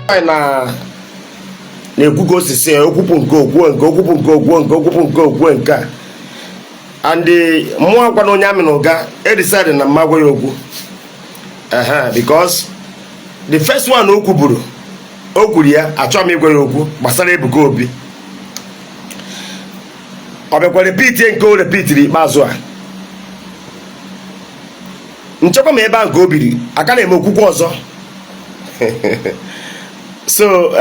Na na-ekwu ka o si si okwupụ nke okwuo, nke okwupụ nke okwuo, nke okwupụ nke okwuo, nke a and mụọ akwa na onye amị na ụga e decide na mma gwa ya okwu ehe, because the first one o kwuburu, o kwuru ya, achọghị m ịgwa ya okwu gbasara Ebuka Obi. Ọ bịakwa repeatie nke o repeatiri ikpeazụ a. Nchekwa ma ebe ahụ ka o biri aka na-eme okwukwe ọzọ. So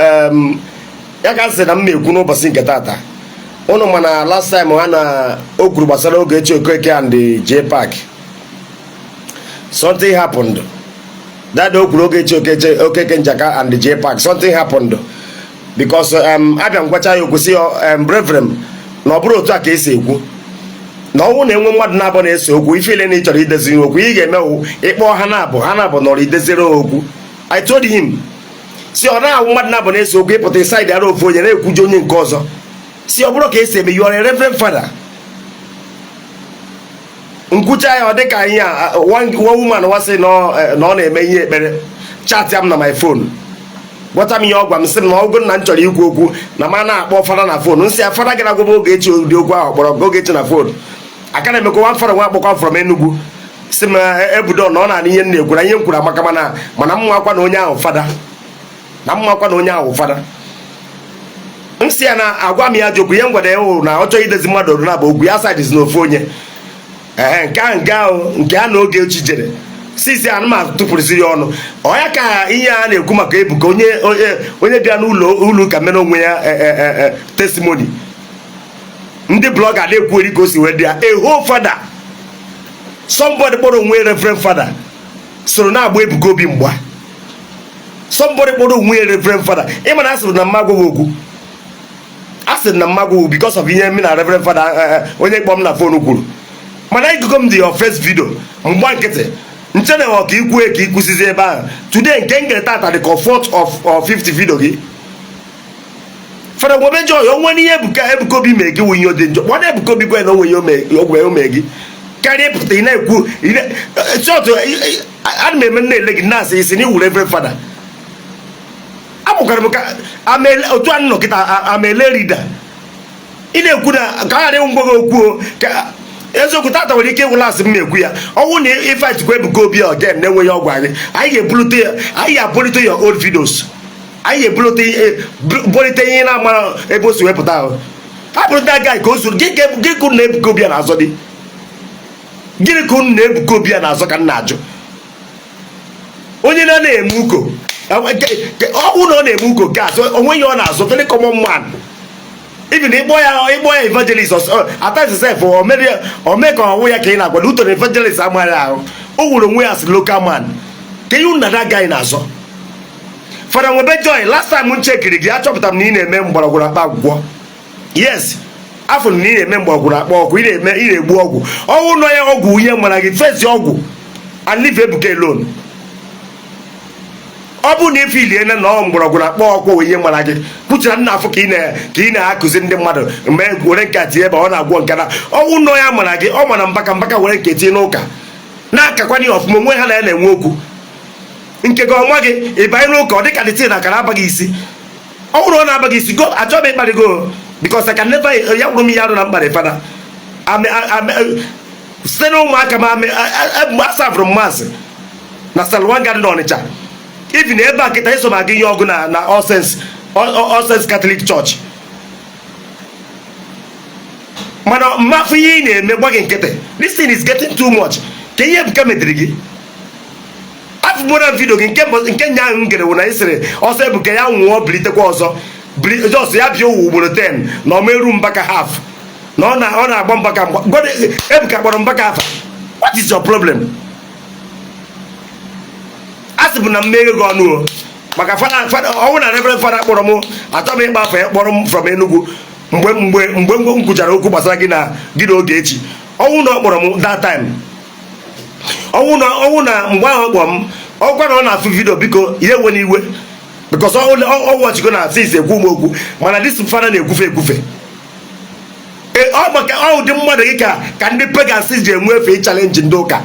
ya ka sị na m na-ekwu n'ụbọchị nke tata ụnụ, mana last time ha na o kwuru gbasara Ogechi Okeke and J Park, something happened that day. O kwuru Ogechi Okeke Njaka and J Park, something happened because abịa m gwacha ya okwu, sị ya, "Reverend, na ọ bụrụ otu a ka esi ekwu na ọnwụ na enwe mmadụ na-abụ na-ese okwu, ife ile na ị chọrọ idezi okwu, ị ga-eme wụ ịkpọ ha na-abụ, ha na-abụ nọrọ ideziri ha okwu." I told him si ọ na-awụ mmadụ na-abụ na-ese okwu, ịpụta side ara ofu onye na-ekwuje onye nke ọzọ, si ọ bụrụ ka esi eme. You are a reverend father. Nkwucha ya, ọ dịka ihe a one woman wasị na ọ na-eme ihe ekpere, chat ya m na my phone, gwata m ihe ọ gwa m, sị m na ọgụ na m chọrọ ikwu okwu na ma na-akpọ fada na phone. Nsị ya, fada gara agwaba Ogechi ụdị okwu ahụ kpọrọ Ogechi na phone aka na-emekwa. Nwa fada nwa akpọkwa from Enugu si m ebudo na ọ na-anụ ihe m na-ekwu, na ihe m kwuru amaka, mana mma akwa na onye ahụ fada, na mma akwa na onye ahụ fada. Nsị ya na agwa m ya jokwu ihe m gwara ya hụrụ na ọ chọghị idezi mmadụ oru na bụ okwu ya side n'ofu onye ee nke ahụ, nke ahụ nke a na Ogechi jere sisi anụmanụ tụpụrụsiri ya ọnụ. Ọ ya ka ihe a na-ekwu maka Ebuka, onye bịa n'ụlọ ụlọ ụka mere onwe ya testimony, ndị blogger na-ekwueri ka o si wee dị ya. A whole father, somebody kpọrọ onwe reverend father, soro na-agba Ebuka Obi mgba. Somebody kpọrọ onwe ya reverend father. Ịma na a sịrị na mma agwaghị okwu, a sịrị na mma agwaghị because of ihe m na reverend father onye kpọọ m na phone kwuru. Mana igugo m dị your first video mgba nkịtị nche na ọ ka ikwue ka ikwusizi ebe ahụ. Today nke m gere tata dị ka fourth of 50 video gị. Fada Nwebe Joy, onwe n'ihe Ebuka Obi mee gị wụ ihe dị njọ, kpọọ na Ebuka Obi, gwa na onwe ihe ogwe o mee gị karịa ịpụta ị na-ekwu chọtụ. Ana m eme na-ele gị na-asị isi na iwuru reverend father. Amụkwara m ka otu a nọ kịta amele rida ị na-ekwu na ka a ghara ịnwụ gị okwu o, ka eziokwu tata nwere ike ịwụla asị m na-ekwu ya. Ọnwụ na ịfightkwa Ebuka Obi again na-enweghị ọgwụ, anyị ga-ebulite ya, anyị ga-abulite your old videos, anyị ga-ebulite bulite ihe na-ama ebe o si wepụta ahụ hapụrụ that guy ka o zuru gị. Gị ka unu na Ebuka Obi a na-azọ dị? Gịnị ka unu na Ebuka Obi a na-azọ ka m na-ajụ? Onye na-eme uko ọ bụrụ na ọ na-eme uko gas, onweghị ọ na-azụ. Very common man. Even ịkpọ ya evangelist at sef, o mee ka ọnwụ ya ka ị na-agwado uto na evangelist amaghị ahụ. O wuru onwe ya as local man ka ihe unu na that guy na-azọ. Fada Nwebe Joy, last time m checkiri gị, achọpụtara m na ị na-eme mgbọrọgwụ na akpa akwụkwọ. Yes, afọ na ị na-eme mgbọrọgwụ na akpa ọgwụ, ị na-eme, ị na-egbu ọgwụ ọnwụ nọ ya ọgwụ ihe mara gị fesi ọgwụ and leave Ebuka alone. Ọ bụrụ na ife ilie na ọ mgbọrọgwụ na akpa ọkwụ ihe mara gị kwuchara nna afọ ka ị na-akụzi ndị mmadụ mgbe were nke a tinye ebe ọ na-agwọ nke na ọnwụ nọ ya mara gị. Ọ mara mbaka mbaka were nke tinye n'ụka na-akakwana ya ọfụma onwe ha na ya na-enwe okwu nke gị ọnwa gị ịbanye n'ụka. Ọ dịka dịtị na akara abaghị isi. Ọ bụrụ ọ na-abaghị isi go, achọghị m ịkparị go because I can never ya gwụrụ m ihe arụ na mkparị fada site na ụmụaka m asavụrụ m mass na Salwan Garden Ọnịcha. Even ebe a kịta eso m aga ihe ọgụ na All Saints Catholic Church, mana mmafụ ihe ị na-eme gba gị nkịtị. This thing is getting too much. Ka ihe Ebuka mediri gị afụbụra video gị nke nya ahụ m gere wụ na ị sịrị ọsọ Ebuka ya nwụọ bilitekwa ọzọ, jos ya bịa ụwa ugboro 10 na ọma eru Mbaka half na ọ na-agba Mbaka mgba. Ebuka kpọrọ Mbaka afa. What is your problem? A sị bụ na mmeghe gị ọnụ o maka fada ọnwụ na reverend fada kpọrọ m, achọ m ịkpa afọ ya, kpọrọ m from Enugu mgbe m kwuchara okwu gbasara gị na Ogechi. Ọnwụ na ọ kpọrọ m that time, ọnwụ na mgbe ahụ ọ kpọrọ m, ọkwa na ọ na-afụ video, biko ihe ewe n'iwe because ọ wọchigo na since ekwu m okwu, mana this fada na-ekwufe ekwufe. Ọ maka ọ ụdị mmadụ gị ka ndị pagans ji enwe efe challenge ndị ụka.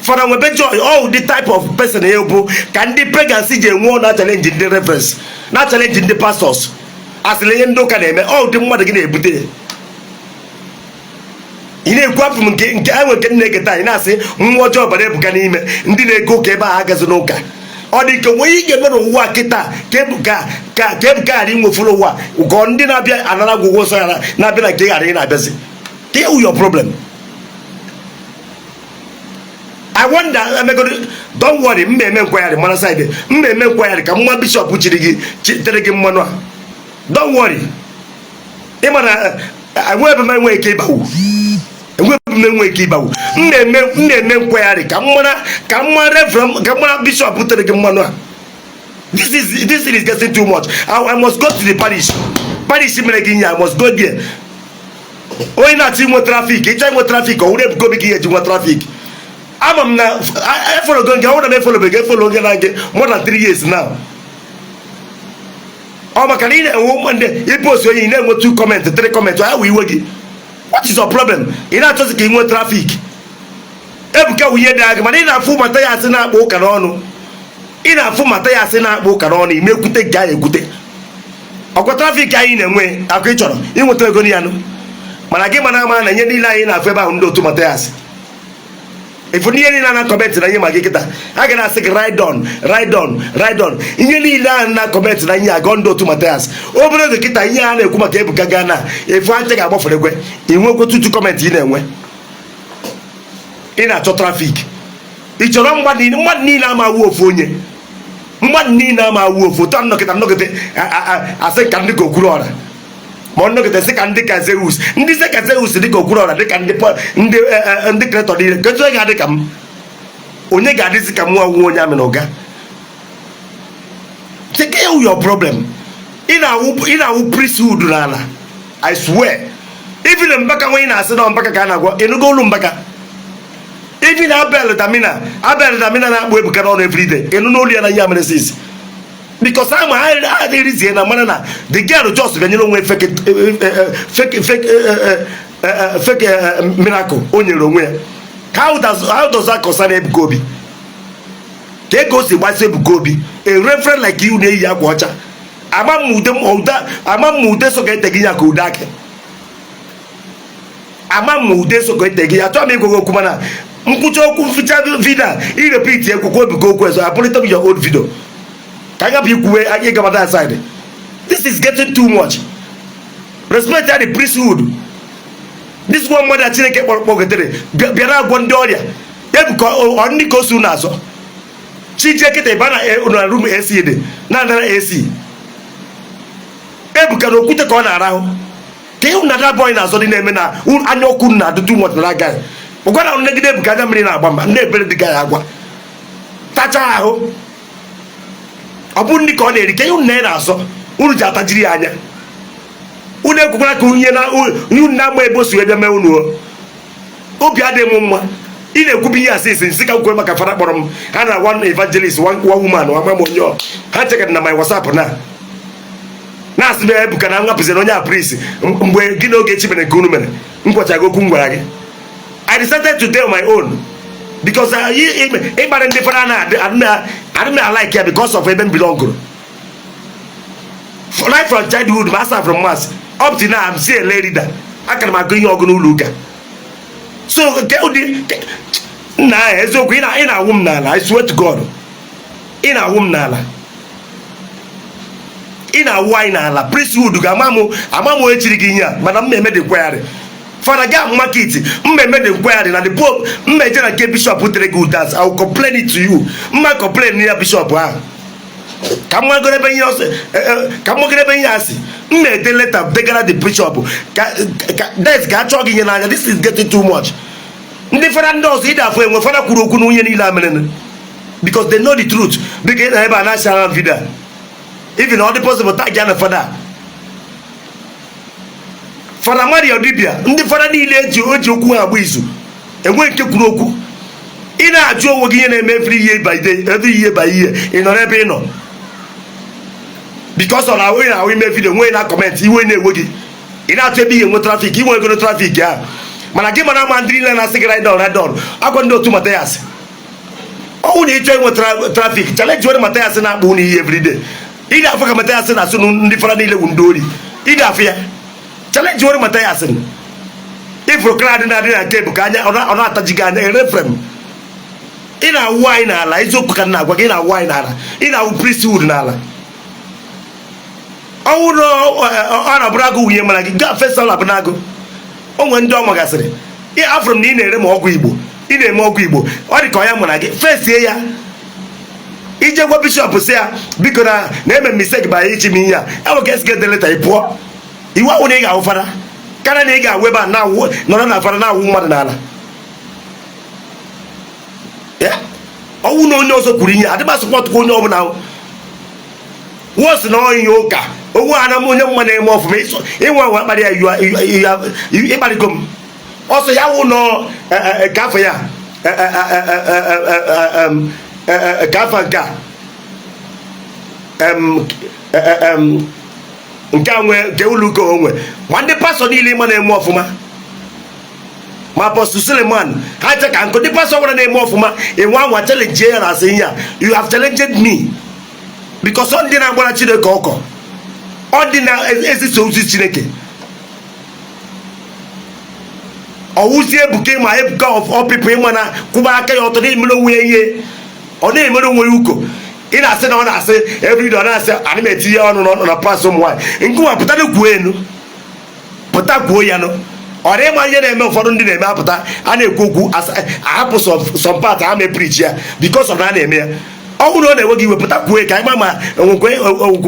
Fada Nwebe Joy, all the type of person ya bụ ka ndị pagans ji enwe na challenge ndị reverends, na challenge ndị pastors, asịrị ihe ndị ụka na-eme. Ọ ụdị mmadụ gị na-ebute ya. Ị na-ekwu afụ m nke enwe nke na-egeta anyị na-asị mmụọ ọjọọ bara Ebuka n'ime ndị na-ego ụka ebe ahụ agazi n'ụka. Ọ dị ka onwe ihe ị ga-eme n'ụwa kịta ka Ebuka ghara inwefuru ụwa ka ndị na-abịa anara agwụgwọ nsọ ya na-abịa na nke ghara ị na-abịazi. Ka your problem? I wonder. Emegoro, don't worry, m na-eme nkwagharị mara side m na-eme nkwagharị ka mma bishọp chiri gị tere gị mmanụ a. Don't worry, ịma na enwe ebe m enwe ike ịbawu, enwe ebe m enwe ike ịbawu. M na-eme nkwagharị ka m mara reverend, ka m mara bishọp tere gị mmanụ a. This is getting too much. I must go to the parish mere gị ihe. I must go there. Onye na-achọ inwe traffic, ịchọ inwe traffic, ọ wụrụ Ebuka Obi ka ihe eji nwe traffic. Ama m na efollowgo nke ọ na m efollowbeghị, efollow gị na nke more than 3 years now. Ọ maka na ị na-enwe ụmụ ndị ipost onye, ị na-enwe two comment, three comment, ya wụ iwe gị. What is your problem? Ị na-achọzi ka ị nwee traffic. Ebuka wụ ihe dị agị, mana ị na-afụ Mathias na-akpa ụka n'ọnụ, ị na-afụ Mathias na-akpa ụka n'ọnụ, ime ekwute nke anyị ekwute ọkwa traffic anyị na-enwe akụ. Ị chọrọ inweta ego ya nụ, mana gị mana ama na ihe niile anyị na-afụ ebe ahụ, ndị otu Mathias ifu ihe niile na comment na ihe ma gị kịta, a ga na-asị gị ride on, ride on, ride on. Ihe niile ahụ na comment na ihe agọ ndị otu Mathias, obere oge kịta, ihe a na-ekwu maka Ebuka gaa na efu anya ga-agbafere ekwe inwekwe tutu comment ị na-enwe. Ị na-achọ traffic, ị chọrọ mmadụ niile ama awụ ofu onye, mmadụ niile ama awụ ofu otu a. Nnọkịta nnọkịta asị ka ndị ka Okwuru Ọra, ma ọ nnọkịta sị ka ndị ka Zeus, ndị sị ka Zeus dị ka Okwuru Ọra, dị ka ndị creator niile. Kedu onye ga-adị ka m? Onye ga-adịzi ka m? Nwa nwa onye amị na ụga. Take care your problem. Ị na-awụ priesthood n'ala. I swear, even Mbaka nwe ị na-asị na Mbaka ka a na-agwa ịnụgo olu Mbaka. Even Abel Damina, Abel Damina na-akpụ Ebuka n'ọnụ everyday, ịnụ n'olu ya na ihe mere sis, because ama adịrịzie na mara na the girl just bịanyere onwe fake fake fake fake miracle o nyere onwe ya. How does that concern Ebuka Obi? Ka ego si gbasa Ebuka Obi, a reverend like you na-eyi akwa ọcha? Ama m ude ude, ama m ude so ka ete gị ya ka ude akị. Ama m ude so ka ete gị ya. Achọghị m ịgwa gị okwu, mana nkwụcha okwu mficha video a, i repeat ekwukwo Ebuka okwu ezo apụlite m your old video ka anyị gapụ ikwuwe anyị gaba that side. This is getting too much. Respect ya, the priesthood. This one mmadụ a Chineke kpọrọ kpọgotere bịara agwọ ndị ọrịa. Ebuka ọ ndị ka o si unu azọ chijie kịta ịba na room AC dị na-anara AC. Ebuka na okwute ka ọ na-arahụ ka ịhụ na that boy na-azọ dị na-eme na anya ọkụ na-adị too much na guy. Ụgwara negide Ebuka, anya mmiri na-agba mba ndị ebere dị guy agwa tacha ahụ. Ọ bụ ndị ka ọ na-eri ka ịhụ na ya na-azọ unu ji atajiri ya anya. Unu ekwekwara ka unye na unu na-agba ebe o si wee bịa mee unu o. Obi adịghị m mma. Ị na-ekwube ihe asị isi nsị ka m kwere maka fada kpọrọ m ha na one evangelist, one woman, one m onye ọ ha chekara na my WhatsApp na na-asị m Ebuka na nwapụziri onye a priest mgbe gị na Ogechi mere nke unu mere. M gwachaghị okwu m gwara gị. I decided to tell my own because ịgbara ndị fada na adị m like ya because of ebe m belongụrụ right from childhood. Ma asa from mass up to now, I'm still a lay reader. Akara m agụ ihe ọgụ n'ụlọ ụka. So nke ụdị nna ahụ, eziokwu, ị na-awụ m n'ala. I swear to God, ị na-awụ m n'ala, ị na-awụ anyị n'ala. Priesthood ga-ama m, ama m onye chiri gị ihe a, mana m eme the inquiry. Fada ga market, m eme the inquiry na the pope. M eje na nke bishop tere gị udas. I will complain it to you. Mma complain ya bishop ahụ ka m magoro ebe ihe ọsọ, ka m magoro ebe ihe a si. M na-ede letter degara the bishop ka des ka a chọọ gị ihe n'anya. This is getting too much. Ndị fada ndị ọzọ ịdị afọ enwe fada kwuru okwu na nwunye niile a mere, because they know the truth. Biko, ị na ebe a na-achara video a, even ọ dị possible, tag ya na fada, Fada Mario Dibia. Ndị fada niile eji oji okwu ha agba izu, enwe nke kwuru okwu. Ị na-ajụ onwe gị ihe na-eme every year by day, every year by year. Ị nọrọ ebe ị nọ because ọ na onye na-ahụ ime video nwee na comment, iwe na-ewe gị. Ị na-atụ ebe ihe nwe traffic, inwe ego traffic ahụ, mana gị mara ama ndị niile na-asị gị ride on, ride on, akwa ndị otu Mathias. Ọnwụ na ịchọ inwe traffic, challenge were Mathias na-akpọ unu iyi everyday. Ị ga-afụ ka Mathias na-asụ ndị fara niile wu ndị ori. Ị ga-afụ ya. Challenge were Mathias. Ifuru crowd na-adị na nke Ebuka anya ọ na-ataji gị anya erefrem. Ị na-awụ anyị n'ala. Eziokwu ka m na-agwa gị. Ị na-awụ anyị n'ala, ị na-awụ priesthood n'ala. Ọnwụ na ọ na-abụrụ agụ nwunye mara gị gaa fesa abụ n'agụ. O nwere ndị ọ magasịrị. Ị afụrụ m na ị na-ere ma ọgwụ Igbo, ị na-eme ọgwụ Igbo. Ọ dị ka ọ ya mara gị, fesie ya. Ije gwa bishọp, si ya, biko, na na-eme mistake banye ichi m ihe a. Enwe ka esi ga leta ị pụọ. Iwu ahụ na ị ga-awụ fada karịa na ị ga-awụ ebe a na-awụ, nọrọ na fada na-awụ mmadụ n'ala ya. Ọnwụ na onye ọzọ kwuru ihe adịba supportkwa onye ọbụla ahụ wọsị na ihe ụka onwe ha na onye mma na-eme ọfụma. Ịnwe anwa kparị ya, ịkparịgo m ọsọ ya wụ nọ ka afọ ya ka afọ nke a nke a nwee nke ụlọ ụka onwe ma ndị pastọ niile ịma na-eme ọfụma, ma Apostle Suleman ha che ka nkụ. Ndị pastọ ọbụla na-eme ọfụma, enwe anwa challenge ya na asị ihe a. You have challenged me because ọ ndị na-agbara Chineke ọkọ, ọ ndị na-ezisa ozi Chineke. Ọwụzi Ebuka, ịma Ebuka of all people, ịma na kwụba aka ya ọtọ na-emere onwe ya ihe, ọ na-emere onwe ya uko. Ị na-asị na ọ na-asị everyday, ọ na-asị ana m etinye ọnụ n'ọnụ na pastọ ụmụ nwaanyị nke nwa. Pụta kwuo enu, pụta kwuo ya nụ. Ọ dị ịma ihe na-eme. Ụfọdụ ndị na-eme apụta, a na-ekwu okwu, ahapụ some part ha mee preach ya because of na a na-eme ya. Ọ bụrụ na ọ na-enwe gị iwe, pụta kwuo ka anyị ma ma onwekwe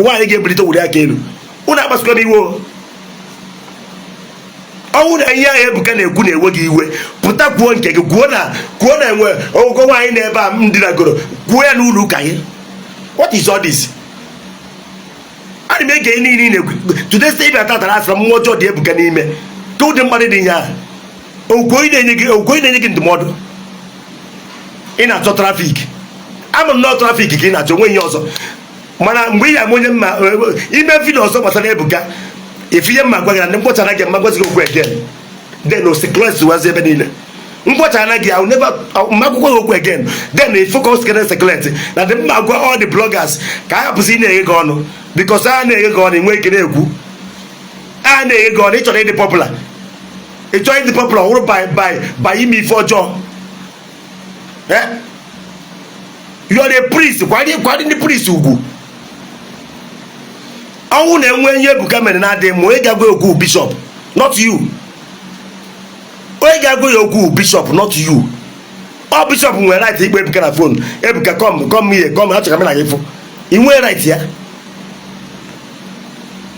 nwaanyị ga-ebilite were aka elu. Ụnụ akpasukwa m iwe o. Ọnwụ na ihe ahụ Ebuka na-ekwu na-ewe gị iwe, pụta kwuo nke gị. Kwuo na enwe ogo nwaanyị na ebe a m dinagoro. Kwuo ya n'ụlọ ụka gị. What is all this? Ana m ege niile ị na-ekwu today. Sị ịbịa tatara, asịra mmụọ ọjọọ dị Ebuka n'ime ka ụdị mmadụ dị ihe ahụ. Ogwo na-enye gị ndụmọdụ, ị na-achọ traffic. Ama m nọọ traffic ka ị na-achọ, onwe ihe ọzọ. Mana mgbe ị ya ama onye mma ime video ọzọ gbasara Ebuka, ife mma gwa gị na ndị mkpọchara gị, mma gwazi gị okwu again. Then osikles wazi ebe niile mkpọchara gị. I will never mma akwụkwọ gị okwu again. Then i focus kere secret na dị mma gwa all the bloggers ka a hapụzi ị na-eghe gị ọnụ, because a na-eghe gị ọnụ, enwe ike na-ekwu. A na-eghe gị ọnụ, ị chọrọ ịdị popular. Ị chọrọ ịdị popular ọhụrụ by ime ife ọjọọ. Eh? You are a priest. Kwari ndị priest ugwu. Ọnwụ na-enwe ihe Ebuka mere na-adịghị mma, onye ga-agwa ya okwu, bishop, not you. Onye ga-agwa ya okwu, bishop, not you. Ọ bishop nwere right ikpe Ebuka na phone: "Ebuka, come, come here, come, achọrọ m na gị fụ." Ị nwee right ya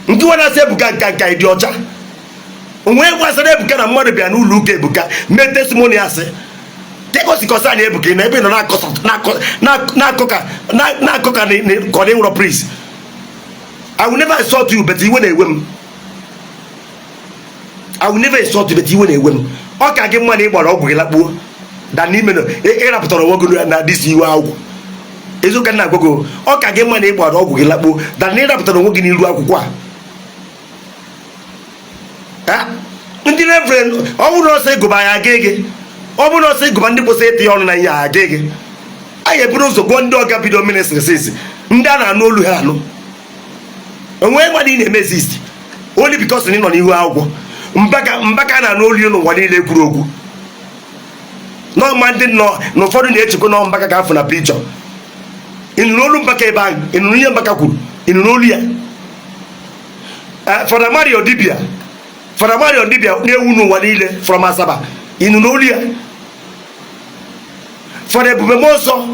nke nwa na-asị Ebuka nka nka ịdị ọcha onwe gbasara Ebuka na mmadụ bịa n'ụlọ ụka Ebuka mee testimony. Asị tegosikọsa na Ebuka ị na ebe ị nọ na-akọ ka ka ọ na-enwere priest. I will never insult you, but iwe na-ewe m. I will never insult you, but iwe na-ewe m. Ọ ka gị mma na ị gbara ọgwụ gị lakpuo dan n'ime na ịrapụtara onwe gị na disi iwe akwụkwọ. Eziokwu na agwa gị, ọ ka gị mma na ị gbara ọgwụ gị lakpuo dan na ịrapụtara onwe gị n'iru akwụkwọ a. Ndị reverend, ọ bụrụ na ọsọ ịgụba ya aga gị, ọ bụrụ na ọsọ ịgụba ndị kwesịrị ịtị ọnụ na ihe a aga gị, anyị eburu ụzọ gụọ ndị ọga bido ministry since, ndị a na-anụ olu ha anụ. Onwe mmadụ ị na-eme exist only because na ị nọ n'ihu akwụkwọ. Mbaka, Mbaka na-anụ olu n'ụwa niile kwuru okwu n'ọma. Ndị nọ na ụfọdụ na-echekwa nọ Mbaka ka afọ na picture. Ị nụrụ olu Mbaka ebe ahụ? Ị nụrụ ihe Mbaka kwuru? Ị nụrụ olu ya? Fada Mario Dibia, Fada Mario Dibia na-ewu n'ụwa niile from Asaba, ị nụrụ olu ya? Fada Ebube Mmụọ Nsọ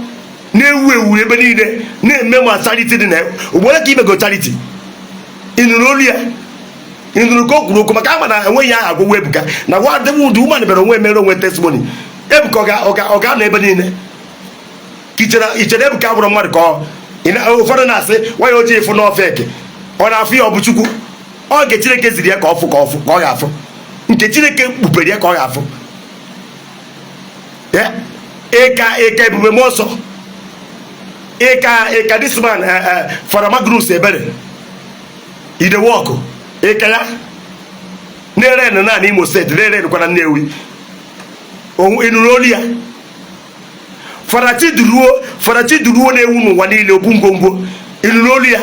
na-ewu ewu ebe niile, na-eme ma charity dị na ugboro ka imego charity. Ị nụrụ olu ya? Ị nụrụ ka o kwuru okwu? Maka ama na enweghị aha agwụgwọ Ebuka na wadị woman bịara onwe mere onwe testimony. Ebuka ọ ga-anọ ebe niile ka ichere Ebuka bụrụ mmadụ ka ọ ụfọdụ na-asị nwanyị ojii ịfụ n'ọfek. Ọ na-afụ ya, ọ bụ Chukwu ọ nke Chineke ziri ya ka ọ fụ, ka ọ fụ, ka ọ ga-afụ nke Chineke kpupere ya ka ọ ga-afụ. Ịka ịka Ebube Mmụọ Nsọ, ịka ịka this man, Fada Magnus Ebere idewọkụ, ịka ya na-ere na Imo Steeti, na-ere kwa na Nnewi. Ị nụrụ olu ya? Fada Chiduruo, Fada Chiduruo na-ewu n'ụwa niile, obu ngwongwo ịlụrụ olu ya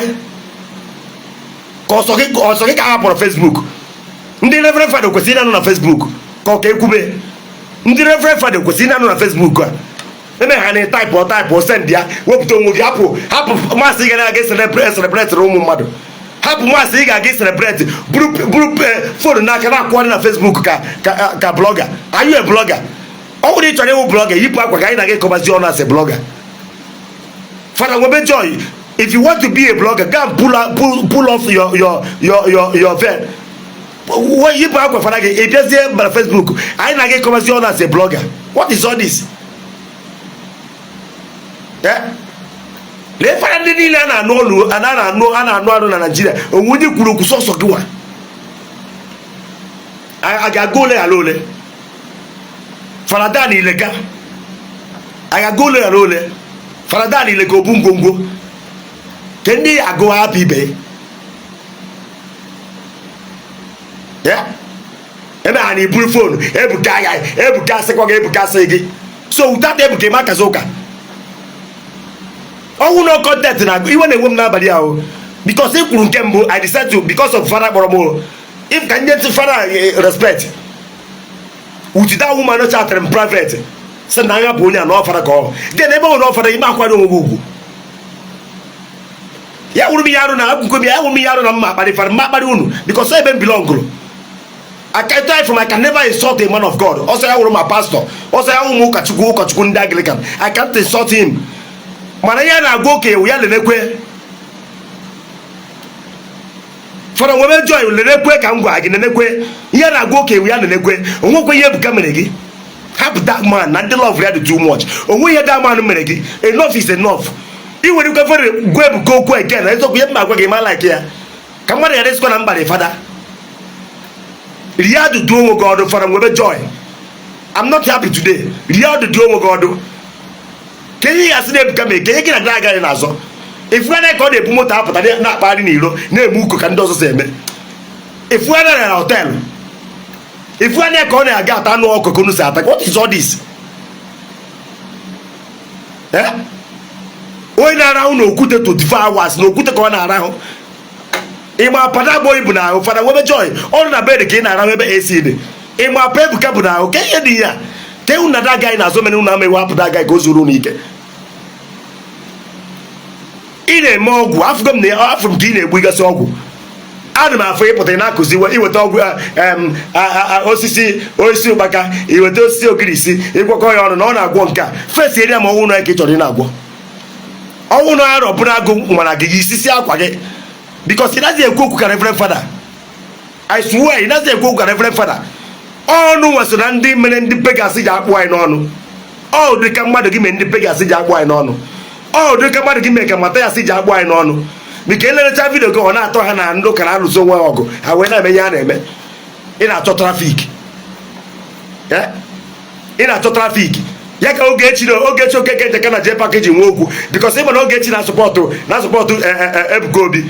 ka ọsọ gị ka a hapụrụ Facebook. Ndị reverend fada kwesịrị ịna-anọ na Facebook ka ọ ka ekwube. Ndị reverend fada kwesịrị ịna-anọ na Facebook a eme ha na type type send ya. Wepụta onwe gị, hapụ, hapụ mass ị ga na-aga celebrate ụmụ mmadụ. Hapụ mass ị ga-aga celebrate, buru buru phone n'aka na-akwụgharị na Facebook ka blogger. Are you a blogger? Ọ bụrụ ị chọrọ ịwụ blogger, yipụ akwa ka anyị na-aga ịkọbazi ọnụ as a blogger. Fada Nwebe Joy, if you want to be a blogger, go and pull off your veil. Yipụ akwa fada gị, ị bịazie na Facebook, anyị na-aga ịkọbazi ọnụ as a blogger. What is all this? Lee fada ndị niile a na-anụ olu, a na-anụ anụ na Naijiria, onwe onye kwuru okwu, sọsọ gị nwa. A ga-aga ole ghara ole? Fada Dan Ileka, a ga-aga ole ghara ole? Fada Dan Ileka, obu ngwongwo ke ndị ya agụ, hapụ ibe ya ebe ha na-eburu phone. Ebuka ya, Ebuka sịkwa gị, Ebuka sị gị so without Ebuka eme akazi ụka ọnwụ. No content na iwe na-enwe m n'abalị ahụ because ị kwuru nke mbụ. I decide to, because of fada kpọrọ m, if ka nye ntị fada respect with that woman chatịrị m private, sị na anya bụ onye a na ọfara ka ọ then ebe ọ na ọfara ime akwado onwe gị ugwu ya wụrụ m ihe arụ na akwụkwọ m ya wụrụ m ihe arụ na mma akparị fara, mma akparị unu, because ebe m belongụrụ. I can tell from I can never insult a man of God. Also, ya wụrụ ma pastor. Also, ya wụrụ m ụkọchukwu, ụkọchukwu ndị Anglican. I can't insult him. Mana ihe a na-agwa okenye ya lelekwe. Fada Nwebe Joy, lelekwe ka m gwa gị, lelekwe. Ihe a na-agwa okenye ya lelekwe. Onwekwe ihe Ebuka mere gị. Hapụ that man na ndị love ya dị too much. Onwe ihe that man mere gị. Enough is enough. Ị nwere ike fere gwa Ebuka okwu again na eziokwu ihe m agwa gị ma like ya. Ka mmadụ ghara ịsịkwa na mbalị fada rie adụdụ onwe gị ọdụ. Fada Nwebe Joy, I'm not happy today. Rie ọdụdụ onwe gị ọdụ ka ihe ya sị na Ebuka mee ka ihe gị na gị agaghị n'azọ. Ifugana ka ọ na-ebu moto apụta na-akpagharị n'iro, na-eme uko ka ndị ọzọ si eme. Ifugana na hotel, ifugana ka ọ na-aga ata anụ ọkụ ka unu si ata. What is all this? Eh? Onye na-arahụ n'okwute 24 hours, n'okwute ka ọ na-arahụ. Ịma pada agbọ ibu na ahụ. Fada Nwebe Joy, ọrụ na bed ka ị na-arahụ ebe AC dị. Ịma apa Ebuka bụ na ahụ ka ihe dị ya ka ewu na that guy na-azụ mere unu ama ewu hapụ that guy ka o zuru unu ike. Ị na-eme ọgwụ, afụgo m na afụrụ m ka ị na-egbu igasị ọgwụ. Ana m afụ ịpụta, ị na-akụzi iweta ọgwụ osisi, osisi ụkpaka, iweta osisi ogirisi, ịgwakọ ya ọnụ na ọ na-agwọ nke a fesi eri ma ọnwụ na ka ị chọrọ ị na-agwọ ọnwụ na arọ bụrụ agụ nwara gị gị isisi akwa gị, because ị naghị ekwu okwu ka reverend father. I swear, ị naghị ekwu okwu ka reverend father. Ọnụ nwa so na ndị mere ndị beggars ji akpụ anyị n'ọnụ. Ọ dị ka mmadụ gị mere ndị beggars ji akpụ anyị n'ọnụ. Ọ dị ka mmadụ gị mere ka Mathias ji akpụ anyị n'ọnụ, bika elerecha video gị, ọ na-atọ ha na ndị ụka na-alụso onwe ha ọgụ, ha wee na-eme ihe ha na-eme. Ị na-achọ traffic, ị na-achọ traffic ya ka Ogechi na Ogechi Okeke Njaka na JPAC ji nwee okwu, because ịma na Ogechi na-asupport Ebuka Obi.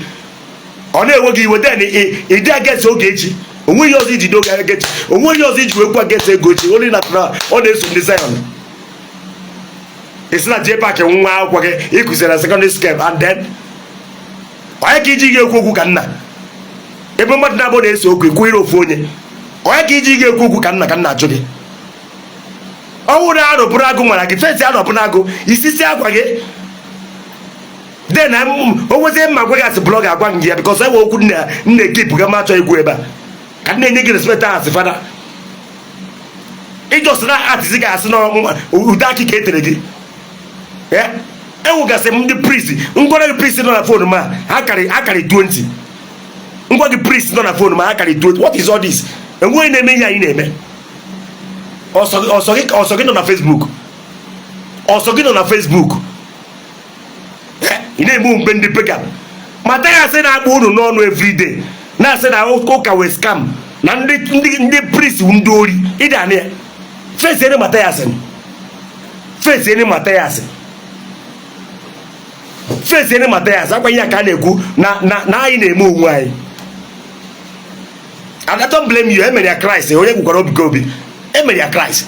Ọ na-enwe gị iwe, then ịdị against Ogechi. Onwe ihe ọzọ iji doge against, onwe ihe ọzọ iji wee kwu against Ogechi, only na ọ na-eso ndị Zion. Isi na JPAC nwa akwụkwọ gị ịkụziri na secondary school, and then onye ka iji ga-ekwu okwu ka nna ebe mmadụ na-abụ na-ese okwu, ekwu ire ofu onye? Onye ka iji ga-ekwu okwu ka nna, ka nna ajụ gị? Ọnwụ na arọ bụrụ agụ nwara gị, fesi arọ bụrụ agụ, isisi akwa gị. Then o nwezie mma gwa gị asị blogger, agwa gị ya, because enwe okwu nna nna ekipụ ga ma achọ ikwu ebe a ka m na-enye gị respect asị fada. Ịjọs na atịzi ga-asị na ude akị ka etere gị. Enwegasị m ndị priest ngwara gị, priest nọ na phone ma ha karị 20. Ngwa gị, priest nọ na phone ma ha karị 20. What is all this? Enweghị na-eme ihe anyị na-eme. Ọsọ gị nọ na Facebook, ọsọ gị nọ na Facebook, ị na-eme omume ndị pagan. Mathias na-akpọ unu n'ọnụ everyday, na-asị na ụka wee scam, na ndị priest ndị ori. Ịdị anị ya face ene Mathias, face ene Mathias, face ene Mathias. Akwa ihe a ka a na-ekwu na anyị na-eme onwe anyị. And I don't blame you. Emere ya Christ, onye gwukwara Ebuka Obi, emere ya Christ.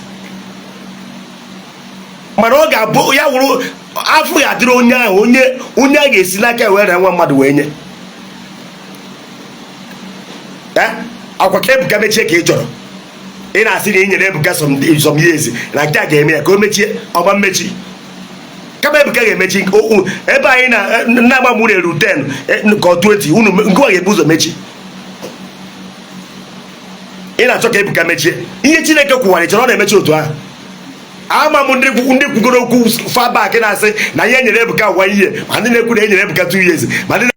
Mana ọ ga-abụ ya wụrụ afọ ga-adịrị onye ahụ, onye onye a ga-esi n'aka wee ree nwa mmadụ wee nye. Akwa ka Ebuka mechie ka ị chọrọ. Ị na-asị na ị nyere Ebuka some years na nke a ga-eme ya ka o mechie. Ọgba mmechi kama Ebuka ga-emechi ebe anyị na-agba mụ eru 10 ka ọ 20 unu ngwa ga-ebu ụzọ mechi. Ị na-achọ ka Ebuka mechie ihe Chineke kwuwara, ị chọrọ ọ na-emechi otu ahụ. Ama m ndị kwugoro okwu far back na-asị na ihe nyere Ebuka one year, ma ndị na-ekwu na e nyere Ebuka 2 years, ma ndị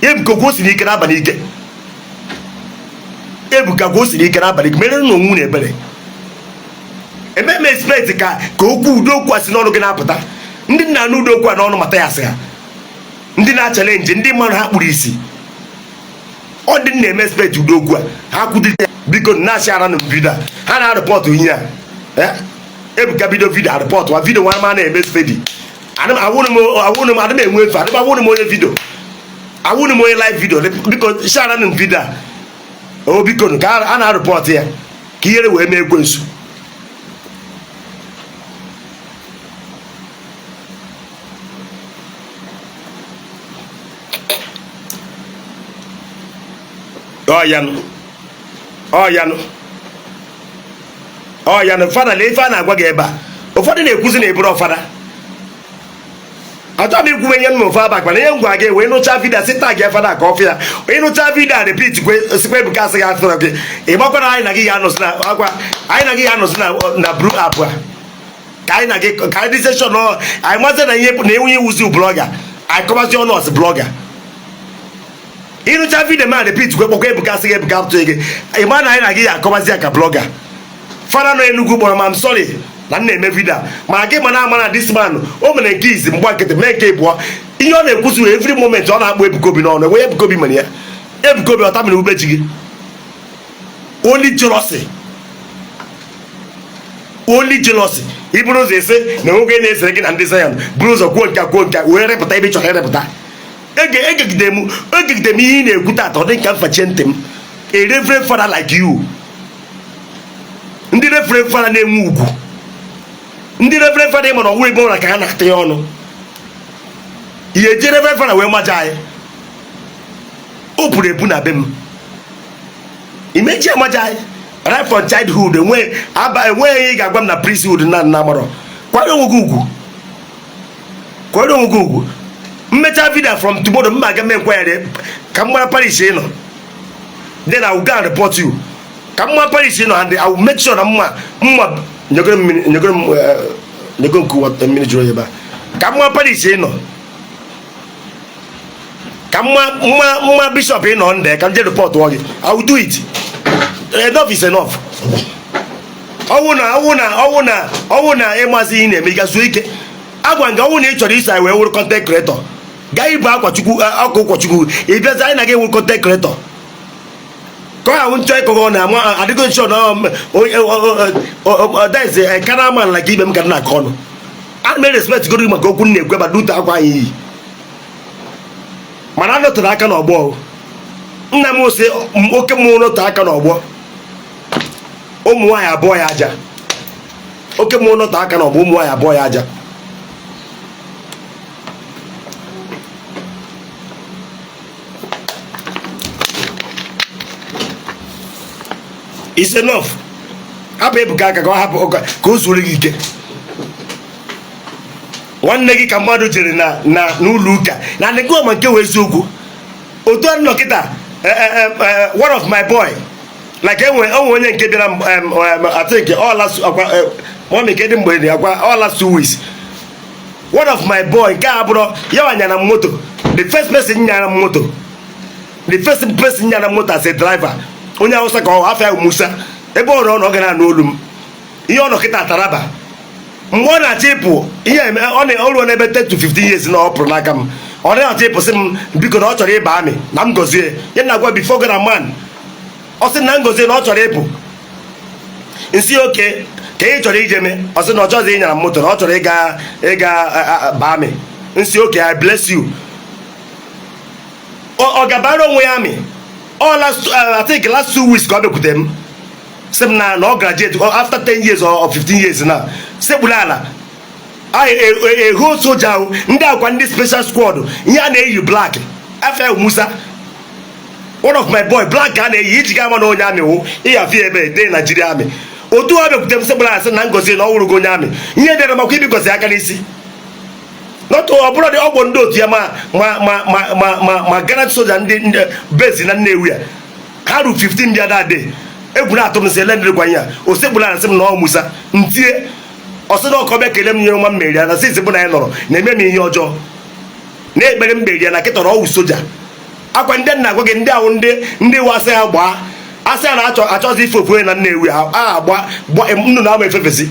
Ebuka okwu siri ike n'abalị ike. Ebuka kwuo siri ike n'abalị ike mere na onwe na ebere eme m expect ka okwu udo okwu a si n'ọnụ gị na-apụta. Ndị nna anụ udo okwu a n'ọnụ mata ya, sị ha ndị na-achallenge ndị mmadụ ha kpuru isi. Ọ dị na-eme expect udo okwu a ha kwudite. Biko, na-achị ara na video a ha na-areport ihe a. Ebuka bido video, areport wa video nwa ma na-eme spedi. Awụrụ m adị m enwe efe adị m. Awụrụ m onye video, awụrụ m onye live video. Biko, share na video a o, biko, ka a na-areport ya ka ihere wee mee ekwensu. Ọyanụ, ọyanụ, ọyanụ. Fada, lee ife a na-agwa gị ebe a. Ụfọdụ na-ekwuzi na eburu ọfada. Achọghị m ikwuwe ihe m ofe abak, mana ihe m gwa gị wee nụcha video, sị tag ya fada ka ọ fịa. Ịnụcha video a, repeat kwe, sikwa Ebuka asị gị atụrụ gị. Ị gbakwara anyị na gị ga-anọzi na akwa anyị na gị ga-anọzi na blue app a, ka anyị na gị ka anyị dị session. Anyị mazi na ihe na enwe iwuzi blogger, anyị kọbazi ọnụ ọsị blogger. Ịnụcha video ma repeat kwe, kpọkwa Ebuka, asị gị Ebuka atụghị gị. Ị ma na anyị na gị ga-akọbazi ya ka blogger. Fada nọ Enugu kpọrọ m, am sorry na m na-eme video a, ma gị mana ama na this man o mere nke izi mgba nkịtị mee nke ịbụọ. Ihe ọ na-ekwuzi every moment, ọ na-akpọ Ebuka Obi n'ọnụ. Enwe Ebuka Obi mere ya, Ebuka Obi ọta mere ube ji gị. Only jealousy, only jealousy. Iburu ụzọ ese na nwoke na-esere gị na ndị Zion buru ụzọ kwuo nke kwuo nke wee repụta ebe ị chọrọ ịrepụta. Egegide m ihe ị na-ekwu tata, ọ dị ka mfachie ntị m. A reverend father like you, ndị reverend father na-enwe ugwu, ndị reverend father ịma na ọnwụ ebe ụra ka ha na-atụ ya ọnụ ihe eji reverend father wee maja anyị. O pụrụ epu na be m imeji amaja anyị right from childhood. Enweghị ihe ị ga-agwa m na priesthood na nna marọ. Kwanye onwe gị ugwu, kwanye onwe gị ugwu. Mmecha video from tomorrow, mma aga mee nkwanyere ka m mara parish ị nọ, then I will go and report you. Ka m mara parish ị nọ and I will make sure na mma nyegoro mmiri, nyegoro m, nyego nke mmiri jụrụ ebe a. Ka m mara parish ị nọ, ka mma bishọp ị nọ nde, ka m jee report gị. I will do it. Enough is enough. Ọwụ na ịmazi ihe na-eme, ị ga zuo ike. Agwa nga ọwụ na ị chọrọ iso anyị wee wụrụ content creator, gaa ibu akwa chukwu, ọkụ ụkọchukwu. Ị bịazi, anyị na gị wụrụ content creator, ka ọ ahụ nchọ ịkọgọ na ama adịgo nchọ na that kana man like ibe m ka na-akọ ọnụ. Ana m respect goro maka okwu m na-ekwe ba dute akwa anyị iyi, mana anọtere aka n'ọgbọ. Nna m sị oke mmụọ nọte aka n'ọgbọ, ụmụ nwaanyị abụọ ya aja. Oke mmụọ nọte aka n'ọgbọ, ụmụ nwaanyị abụọ ya aja. It's enough. Hapụ Ebuka aka ka ọ hapụ ka o zuoro gị ike. Nwanne gị ka mmadụ jere na n'ụlọ ụka na ndị gụọ ma nke wee eziokwu otu a nọ kịta. One of my boy, like enwe onwe onye nke bịara, I think all last akwa mommy kedụ mgbe dị akwa, all last 2 weeks, one of my boy nke a bụrụ ya wa nyara m moto. The first person nyara m moto, the first person nyara m moto as a driver, onye Hausa ka ọ afọ ya Musa. Ebe ọ nọ ọ ga na-anụ olu m. Ihe ọ nọ kịta Taraba. Mgbe ọ na-achọ ịpụ ihe eme ọ na o ruo n'ebe 10 to 15 years na ọ pụrụ n'aka m, ọ na-achọ ịpụ, sị m biko na ọ chọrọ ịba army na m gọzie ya. Na agwa before God and man, ọ sị na m gọzie na ọ chọrọ ịpụ. Nsị oke ka ị chọrọ ije mee? Ọ sị na ọ chọghịzi ịnyara m moto, na ọ chọrọ ịga ba army. Nsị oke, I bless you. Ọ gabara onwe ya army. Ọ last, I think last 2 weeks ka ọ bịakwute m, sị m na ọ graduate after 10 years or 15 years na sekpuru ala. Eho soja ahụ, ndị akwa ndị special squad, ihe a na-eyi black, afa Musa, one of my boy, black ka a na-eyi iji ga ama na onye army wụ ịyafe ebe de Nigeria Army. Otu ọ bịakwute m sị gbara asị na ngozi na ọ wụrụ gị onye army, ihe dere makwa ibikwasị aka n'isi nọtụ. Ọ bụrụ dị ọgbọ ndị otu ya ma gallant soja, ndị bezi na Nnewi ya, ha ru 15 bịa that day. Egwu na-atụ m sị ele ndị gwa ya osekpuru asị m na ọ Musa ntie ọsị na ọkọ bịa kelee m nyere nwa mmeri ya na sinsi bụ na ya nọrọ na-eme m ihe ọjọọ na ekpere m kperi ya na kịta na ọwụ soja. Akwa ndị nna agwa gị, ndị ahụ ndị wasị ha gbaa asị ya na-achọ achọzi ife ofu onye na Nnewi ha a agba nnụnụ ama efefesi.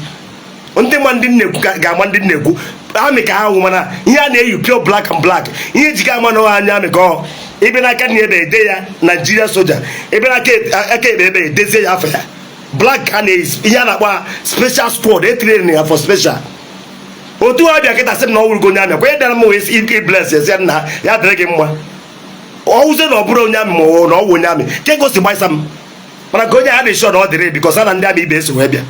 Ndị ma ndị nnekwu ga-ama ndị nnekwu army ka ha nwụ, mana ihe a na-eyi pure black and black, ihe ejika ama na anya army ka ọ ebe n'aka nna ebe ede ya Nigeria soja, ebe n'aka aka ekpe ebe edezie ya afọ ya. Black ka a na-eyi, ihe a na-akpọ ha special squad, etrain ya for special. Otu ọ bịa kịta sị m na ọ wụrụgo onye army, kwa dara m wee ike bless ya, sị nna ya dịrị gị mma. Ọwụzie na ọ bụrụ onye army ma ọ na ọ wụ onye army ka ego si gbasa m, mana ka onye a dị sure na ọ dịrị because a na ndị army ibe eso wee bịa,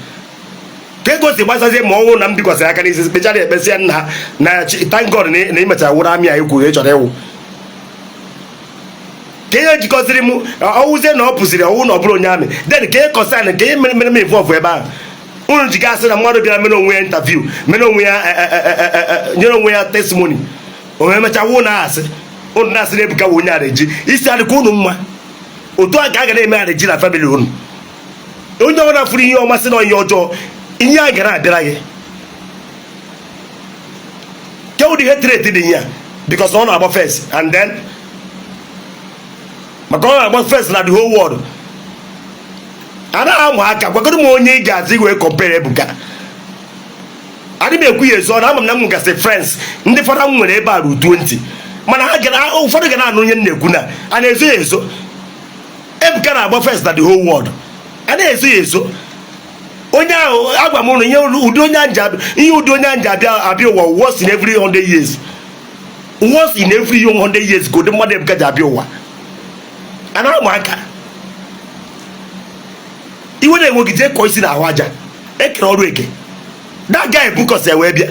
ka ego si gbasazie ma ọnwụ na m bikwasịrị aka n'isi kpechara ekpesịa nna na thank God na ị mechara wụrụ army a ikwu ị chọrọ ịwụ, ka ihe jikọziri m. Ọwụzie na ọ pụziri ọwụ na ọ bụrụ onye army, then ka ihe concern ka ihe mere m involve ebe ahụ unu ji gasị na mmadụ bịara mere onwe ya interview, mere onwe ya, nyere onwe ya testimony, o emecha wụ na asị unu na-asị na Ebuka wụ onye areji isi adịkwa unu mma. Otu a ka a ga na-eme areji na family unu. Onye ọbụla fụrụ ihe ọma sị na ihe ọjọọ, ihe a gara abịara gị ke ụdị hatred dị ya because ọ na-agba first, and then maka ọ na-agba first na the whole world, anaghị amụ aka. Gwagoro m onye ị ga-azị wee compare Ebuka. Adị m ekwu ya ezo na ama m na m nwegasị friends, ndị fada m nwere ebe a ru 20, mana ha gara ụfọdụ ga na-anụ onye m na-ekwu na a na-ezo ya ezo. Ebuka na-agba first na the whole world, a na-ezo ya ezo. Onye ahụ agwa m ụnụ ihe ụdị onye anja, ihe ụdị onye anja abịa ụwa once in every 100 years, once in every 100 years ka ụdị mmadụ Ebuka ji abịa ụwa. A na-amụ aka. Iwe na-enwe gị, jee kọọ isi n'ahụ aja ekere ọrụ eke. That guy bukọsi wee bịa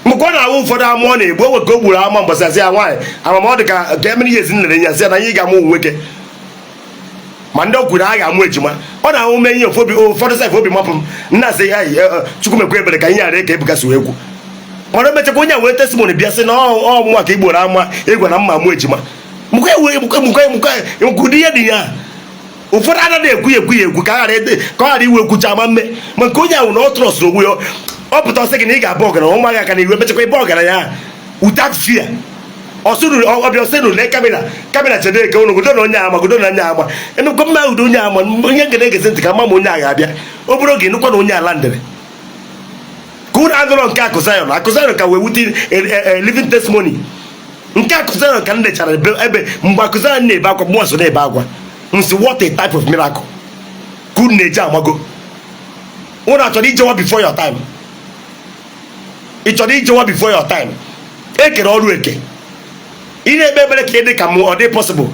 mgbe ọ na-awụ ụfọdụ ama ọ na-egbu onwe ka o gburu ama mbọsị ya nwaanyị amama ọ dị ka emere ihe ezi nlere ya sị ya na anyị ga-amụ ụmụ nwoke, ma ndị o kwuru a ga-amụ ejima. Ọ na-ahụ mee ihe ụfọdụ sef obi mapụ m nna sị ya Chukwu mekwa ebere ka ihe ghara ka Ebuka si wee kwu. Mana emechakwa onye a wee testimony bịa sị na ọmụnwa ka igboro ama ịgwa na mma amụ ejima ụdị ihe dị ya. Ụfọdụ anaghị ekwu ya ekwu ya ekwu ka ọ ghara iwe ekwucha ama mme. Ma nke onye ahụ na ọ trust onwe ya, ọ pụta ọsị gị na ị ga-abụ ọgaranya, ụmụ aka na iwe mechakwa ịbụ ọgaranya without fear. Ọbịa ọsị nụ lee camera, camera chedo eke ụnụ gudo na onye ama gudo na onye ama emekwa mma udo onye ama onye nke na-egezi ntị ka mma ma onye a ga-abịa obere oge nụkwa na onye ala ndịrị ka unu anụrọ nke Akụ Zion. Akụ Zion ka wee wute living testimony nke Akụ Zion ka m lechara ebe mgbe Akụ Zion na-ebe akwa, mmụọ so na-ebe akwa nsi. What a type of miracle ka unu na-eji amago. Unu achọrọ ijewa before your time, ị chọrọ ijewa before your time. Ekere ọrụ eke. Ị na-ekpe ekpere ka ị dị ka m, ọ dị possible?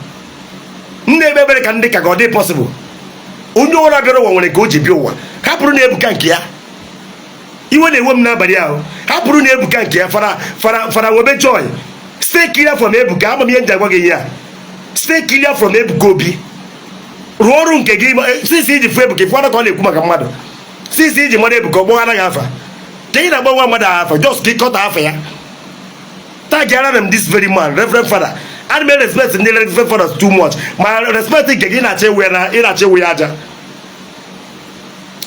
M na-ekpe ekpere ka ndị ka gị, ọ dị possible? Onye ụra bịara ụwa nwere ka o ji bịa ụwa. Hapụrụ na Ebuka nke ya. Iwe na-ewe m n'abalị ahụ. Hapụrụ na Ebuka nke ya. Fara fara fara nwebe joy. Stay clear from Ebuka. Ama m ihe m ji agwa gị ihe a. Stay clear from Ebuka Obi. Rụọ ọrụ nke gị. Sisi iji fụ Ebuka, ịfụana ka ọ na-ekwu maka mmadụ. Sisi iji mara Ebuka, ọ gbọghara gị afa ka ị na-agba nwa mmadụ afa, just ka ịkọta afa ya. Tagiara m this very man, Reverend Father. Ana m respect ndị Reverend Fathers too much, ma respect nke gị na-achọ ewu ya na ị na-achọ ewu ya aja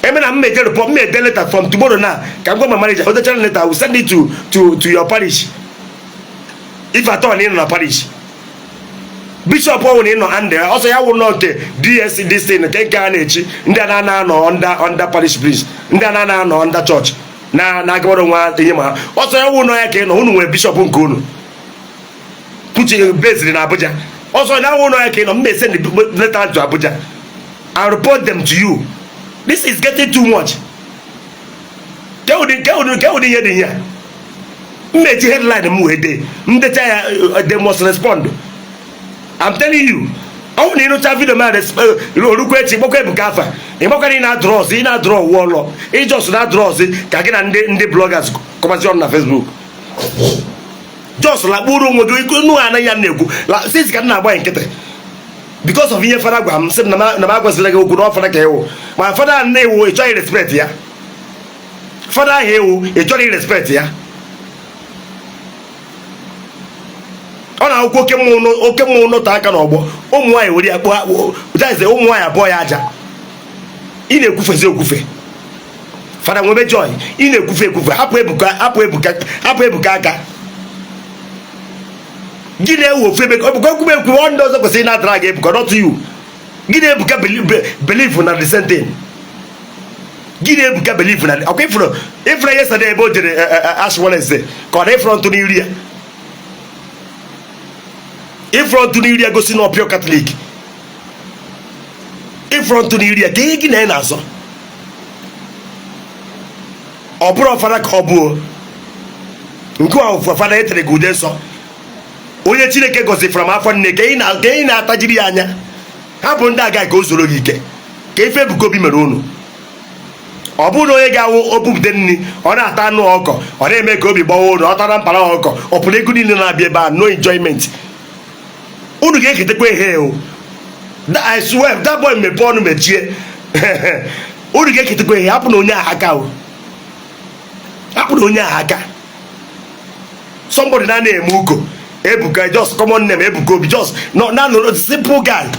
eme na m meje report, m ede letter from tomorrow na ka m gwa my manager o dechara letter. I will send it to your parish, if at all na ị nọ na parish bishop ọwụ na ị nọ and ọsọ ya wụ nọ nke ds this thing nke a na-echi ndị a na-ana anọ under parish priest, ndị a na-ana anọ under church na na-agawara nwa ihe, ma ọsọ ya wụ nọ ya ka ị nọ. Unu nwere bishop nke unu kuchi beziri na Abuja. Ọsọ ya wụ nọ ya ka ị nọ, m send letter to Abuja and report them to you. This is getting too much. Ke ụdị ihe dị ihe a m na-eji headline m wee dee ndecha ya, they must respond. I'm telling you. Ọ bụrụ na ịnụcha video ma orukwa echi, gbakwa Ebuka afa. Ị gbakwara, ị na-adụrọ ọzọ, ị na-adụrọ ọwụ ọlọ, ị just na-adụrọ ọzọ ka gị na ndị bloggers kọbazi ọnụ na Facebook. Just lakpuru onwe gị nụ anaghị ya na-ekwu since ka m na-agba ya nkịtị because of ihe fada gwa m, sị m na m agwazila gị okwu na ọ fada ka ịwụ. Ma fada ahụ na-ewu, ị chọghị respect ya. Fada ahụ ewu, ị chọrọ respect ya. Ọ na-akwụkwọ oke mmụọ, oke mmụọ nọte aka n'ọgbọ, ụmụ nwaanyị were ya kpụọ jaize, ụmụ nwaanyị abụọ ya aja. Ị na-ekwufezi okwufe. Fada nwebe joy, ị na-ekwufe ekwufe. Hapụ Ebuka, hapụ Ebuka, hapụ Ebuka aka. Gị na-ewu ofu ebe Ebuka ekwube ekwu, ọ ndị ọzọ kwesịrị na-adara gị Ebuka, not you. Gị na Ebuka believe na the same thing. Gị na Ebuka believe na ọkwa ifuru ifuru yesterday ebe o jere Ash Wednesday, ka ọ na ifuru ntụ n'iru ya, ifuru ntụ n'iru ya gosi na ọ pure Catholic. Ifuru ntụ n'iru ya ka ihe gị na ya na-azọ. Ọ bụrụ fada ka ọ bụ nke ahụ, fada etere gị ude nsọ, onye Chineke gọziri from afọ nne, ka ị na-atajiri ya anya. Hapụ ndị agaghị ka o zoro gị ike ka ife Ebuka Obi mere unu. Ọ bụrụ na onye ga-awụ obupụta nri, ọ na-ata anụ ọkọ, ọ na-eme ka obi gbawa unu. Ọ tara mpara ọkọ, ọ pụrụ ego niile na-abịa ebe a, no enjoyment. Unu ga-eketekwa ihe o. I swear, that boy mepee ọnụ mechie, unu ga-eketekwa ihe. Hapụ na onye ahụ aka o, hapụ na onye ahụ aka. Somebody na na-eme uko Ebuka, just common name Ebuka Obi, just no na no simple guy.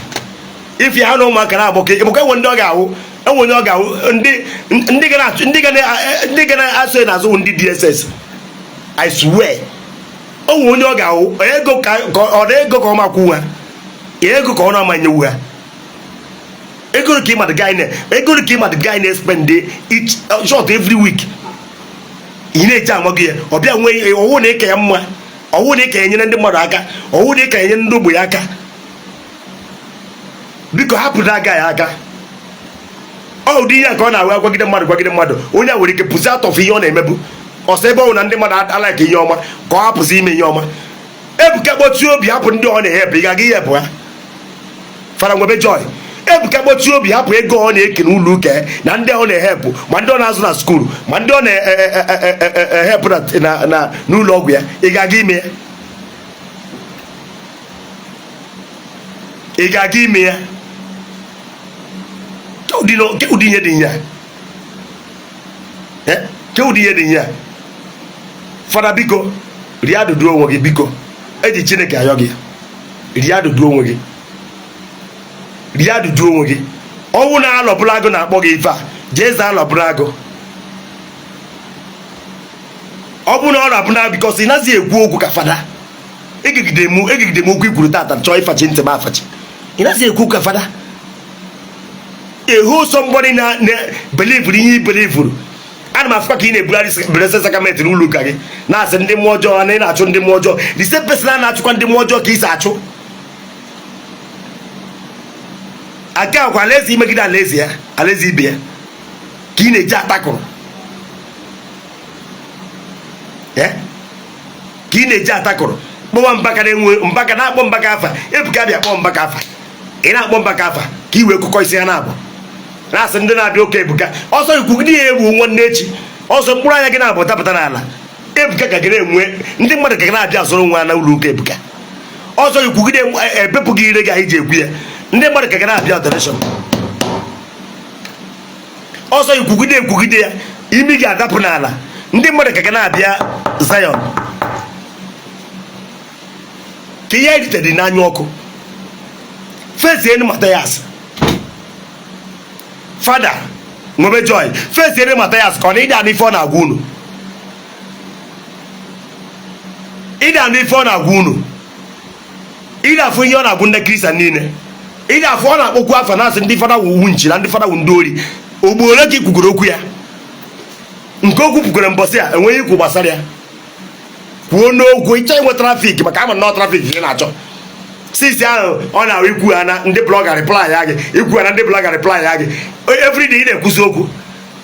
If ya na ụmụaka na-agbakọ Ebuka, enwe ndị ọ ga-awụ, enwe onye ọ ga-awụ, ndị ga na-achụ, ndị ga na-asọ n'azụ, ndị DSS. I swear, onwe onye ọ ga-awụ ego ka ọ na ego ka ọ makwu ha ego ka ọ na-amanyewu ha ego ka ịmadụ guy na ego ka ịmadụ guy na-spend each short every week. Ị na-eji ama gị ya ọ bịa nwee ọwụ na ịka ya mma, ọwụ na ịka enyere ndị mmadụ aka, ọwụ na ịka enyere ndị ogbenye aka. Biko, hapụ na aga ya aka. Ọ ụdị ihe a ka ọ na-awe agwagide mmadụ, gwagide mmadụ, onye a nwere ike pụzi atọfụ ihe ọ na-emebu ọsọ ebe ọ bụ na ndị mmadụ alaghị ihe ọma, ka ọ hapụzi ime ihe ọma. Ebuka, kpọchie obi, hapụ ndị ọ na-ehepụ. Ị ga-aga ihepụ ha? Fada nwebe joy. Ebuka, kpọchie obi, hapụ ego ọ na-eke n'ụlọ ụka na ndị ọ na-ehepụ, ma ndị ọ na-azụ na school, ma ndị ọ na-ehepụ na n'ụlọ ọgwụ ya. Ị ga-aga ime ya? Ị ga-aga ime ya? Ke ụdị ihe dị ihe a? Ke ụdị ihe dị ihe a? Fada, biko, rie adụdụ onwe gị. Biko, eji Chineke ayọ gị, rie adụdụ onwe gị, rie adụdụ onwe gị. Ọnwụ na alọbụla agụ na-akpọ gị ife a, jee zaa alọbụla agụ. Ọ bụ na ọ na-abụ na because ị naghị ekwu okwu ka fada. Egigide m okwu ikwuru tata, chọọ ịfachi ntị m afachi. Ị naghị ekwu ka fada ehu. Somebody na belivuru ihe i belivuru. Ana m afụkwa ka ị na-ebugharị blessed sacrament n'ụlọ ụka gị, na-asị ndị mmụọ ọjọọ na ị na-achụ ndị mmụọ ọjọọ. The same person a na-achụkwa ndị mmụọ ọjọọ ka isi achụ aka akwa alaeze imegide alaeze ya, alaeze ibe ya ka ị na-eji atakụrụ, ka ị na-eji atakụrụ kpọwa Mbaka na-enwe Mbaka na-akpọ Mbaka afa. Ebuka bịa kpọọ Mbaka afa, ị na-akpọ Mbaka afa ka i wee kụkọ isi ha na-abụ, na-asị ndị na-abịa ụka Ebuka ọsọ ikwugide ya eruo nwanne echi ọsọ mkpụrụ anya gị na-abụ dapụta n'ala. Ebuka ka ga na-enwe ndị mmadụ ka ga na-abịa azụrụ nwa na ụlọ ụka Ebuka ọsọ ikwugide ebepụ gị ire gị anyị ji ekwu ya, ndị mmadụ ka ga na-abịa adoration ọsọ ikwugide ekwugide ya, imi ga-adapụ n'ala, ndị mmadụ ka ga na-abịa Zion. Ka ihe eritere n'anya ọkụ fesienu Mathias. Fada nwebe joy, fesienu Mathias ka ọ na ịdị anụ ife ọ na-agwa unu, ịdị anụ ife ọ na-agwa unu, ịdị afụ ihe ọ na-agwụ ndị Christian niile, ịdị afụ ọ na-akpọkwu afa, na-asị ndị fada wu nchi na ndị fada wu ndị ori. Ugboro ole ka i kwugoro okwu ya? Nke okwu kwugoro mbọsị a, enweghị ikwu gbasara ya. Kwuo n'okwu ịchọ inwe traffic, maka ama na traffic ị na-achọ sisi ahụ ọ na-ahụ. Ikwu ha na ndị blogger reply ya gị, ikwu ha na ndị blogger reply ya gị. Everyday ị na-ekwuzi okwu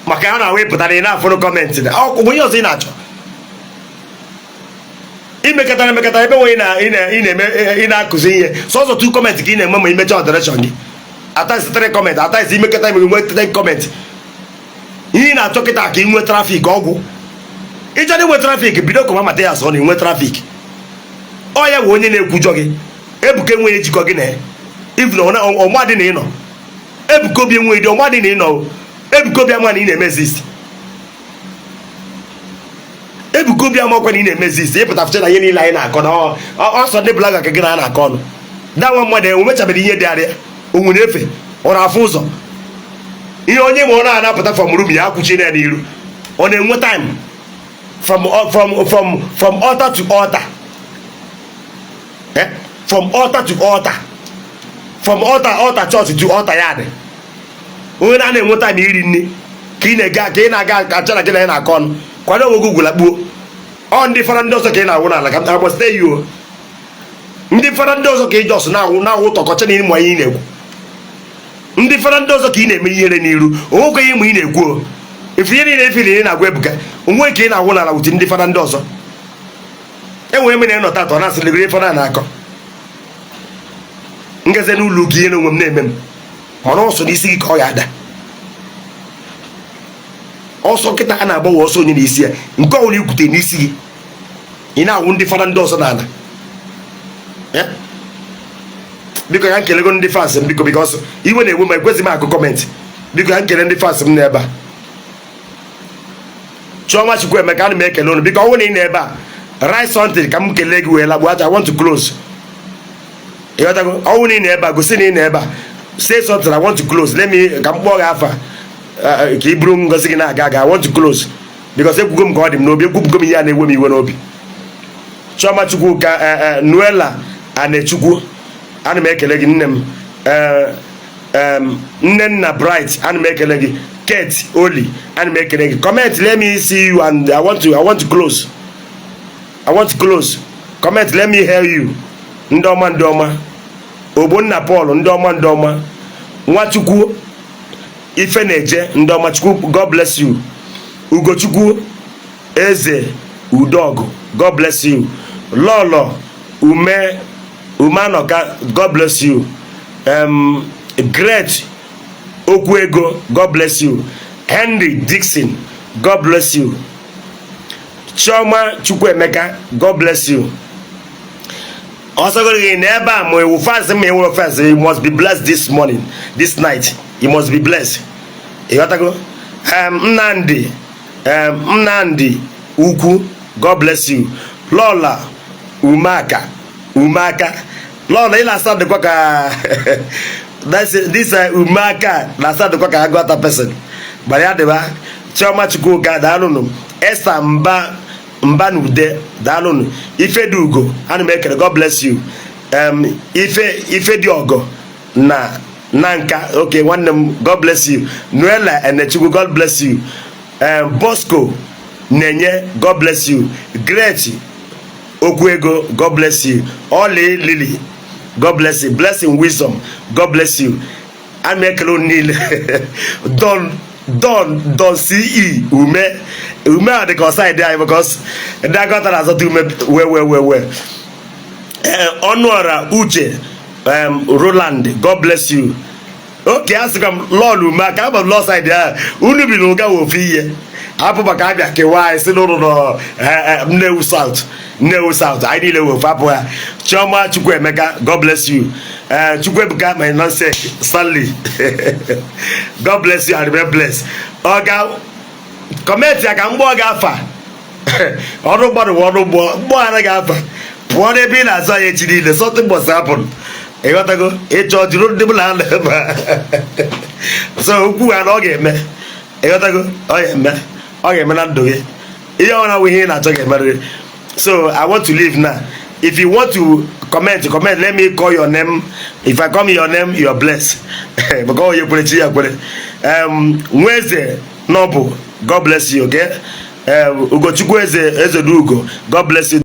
maka ya na-ahụ ịpụtara, ị na-afụrụ comment na ọkwụ ihe ọzọ ị na-achọ. Imekọtara emekọtara ebe nwe ị na-eme, ị na-akụzi ihe, sọsọ two comment ka ị na-eme ma imecha adoration gị. Atasi three comment, atasi imekọta ime nwe 10 comment. Ihe ị na-achọ kịta ka ị nwee traffic, ọgwụ. Ị chọrọ inwe traffic, bido kọma Mathias. Ọ na-enwe traffic, ọ ya bụ onye na-ekwujọ gị. Ebuka enweghị ejikọ gị na ya. Even ọmadị na ịnọ Ebuka Obi enweghị dị ọmadị na ịnọ Ebuka Obi ama na ị na-eme exist. Ebuka Obi amakwa na ị na-eme exist. Ịpụta fụcha na ihe niile anyị na-akọ na ọsọ ndị blogger ka gị na a na-akọ ọnụ. Danwa mmadụ enwe mechabeghị ihe dịarịa o nwere efe, ọ na-afụ ụzọ ihe onye ma ọ na-anapụta from room ya akwụchi ya n'iru. Ọ na-enwe time from altar to altar, eh? From altar to altar, from altar church to altar ya dị. Onye na na-enwe time iri nri ka ị na-ega, ka ị na-aga acha na gị na ya na-akọ ọnụ. Kwado onwe gị ugwula kpuo. Ọ ndị fara ndị ọzọ ka ị na-awụ n'ala ka agbasite ya o. Ndị fara ndị ọzọ ka ị just na-awụ tọkọcha na ịmụ ihe ị na-ekwu. Ndị fara ndị ọzọ ka ị na-eme ihere n'iru onwekwe ihe ịmụ ị na-ekwu o. Ife ihe niile efili ị na-agwa Ebuka onwe ka ị na-awụ n'ala wuti ndị fara ndị ọzọ. Enwere m na ịnọ tata, ọ na-asị legoro ife na na-akọ ngaze n'ụlọ ụka. Ihe na onwe m na-eme m, mana ọsọ n'isi gị ka ọ ga-ada. Ọsọ nkịta a na-agbanwe ọsọ onye n'isi ya, nke ọbụla ikwute n'isi gị, ị na-awụ ndị fada ndị ọzọ n'ala. Biko, ya nkelego ndị fans m, biko, because iwe na-ewe m, ekwesịghị m agụ comment. Biko, ya nkele ndị fans m n'ebe a. Chioma Chukwuemeka, ana m ekele unu. Biko, ọ bụrụ na ị nọ ebe a, write something ka m kelee gị wee lagbuo. I want to close. Ịghọtago? Ọ bụrụ na ị nọ ebe a, gosi na ị nọ ebe a. Say something. I want to close. Let me ka m kpọọ gị afa ka ị buru ngozi gị na-aga aga. I want to close because ekwugo m ka ọ dị m n'obi. Ekwubugo m ihe a na-ewe m iwe n'obi. Chioma Chukwuka, Nuela Anechukwu, ana m ekele gị, nne m. Nne nna Bright, ana m ekele gị. Kate Oli, ana m ekele gị. Comment, let me see you, and I want to close. I want to close. Comment, let me hear you. Ndị ọma, ndị ọma. Ogbonna Paul, ndị ọma, ndị ọma. Nwachukwu Ife na-eje, ndị ọma. Chukwu, God bless you. Ugochukwu Eze Udogụ, God bless you. Lọlọ Ume Umeanọka, God bless you. Great Okwu Ego, God bless you. Henry Dixon, God bless you. Chioma Chukwuemeka, God bless you. Ọsọgoro gị na ebe a, ma iwu fans, ma iwu fans, you must be blessed this morning, this night. You must be blessed. Ịghọtago? Nnamdi Ukwu, God bless you. Lọla Umeaka, Umeaka Lọla, ị na-asa dịkwa ka this Umeaka na-asa dịkwa ka Agụata person gbara ya dịba. Chioma Chukwuka, daalụnụ. Esther Mba Mbanude, daalụnụ. Ifedugo, ana m ekele. God bless you. Ife Ifediọgọ na nka okay, nwanne m, God bless you. Nuela Enechukwu, God bless you. Bosco Nenye, God bless you. Great Okwu Ego, God bless you. Oli Lily, God bless you. Blessing Wisdom, God bless you. Ana m ekele unu niile. Don Don Don ce Ume, Ume a dị ka ọsaịdị anyị, because ndị Agụata na-azọta Ume wee wee wee wee. Ee, Ọnụọra Uche, Roland, God bless you. Oke a sịkwa m lọọlụ Ume aka ama m lọọ side ahụ unu bi n'ụga wee ofu ihe hapụ maka abịa kewa anyị si n'ụlọ nọ Nnewi South, Nnewi South anyị niile wee ofu hapụ ha. Chioma Chukwuemeka, God bless you. Chukwuebuka, my namesake Stanley, God bless you and remain blessed. Ọga comment ya ka mgbọ gị afa. Ọrụ mmadụ bụ ọrụ mgbọ mgbọ anaghị afa. Pụọ n'ebe ị na-azụ anya echi niile. Something must happen. Ịghọtago? Ịchọ jiri ndị mụ na ha nọ ebe a. So okwu ha na ọ ga-eme. Ịghọtago? Ọ ga-eme, ọ ga-eme na ndụ gị. Ihe ọbụla bụ ihe ị na-achọ ga-emerịrị. So I want to leave now. If you want to comment, comment. Let me call your name. If I call your name, you are blessed, because onye kwere, chi ya kwere. Nweze Nọbụ, God bless you. Okay, Ugochukwu Eze Ezedugo, God bless you.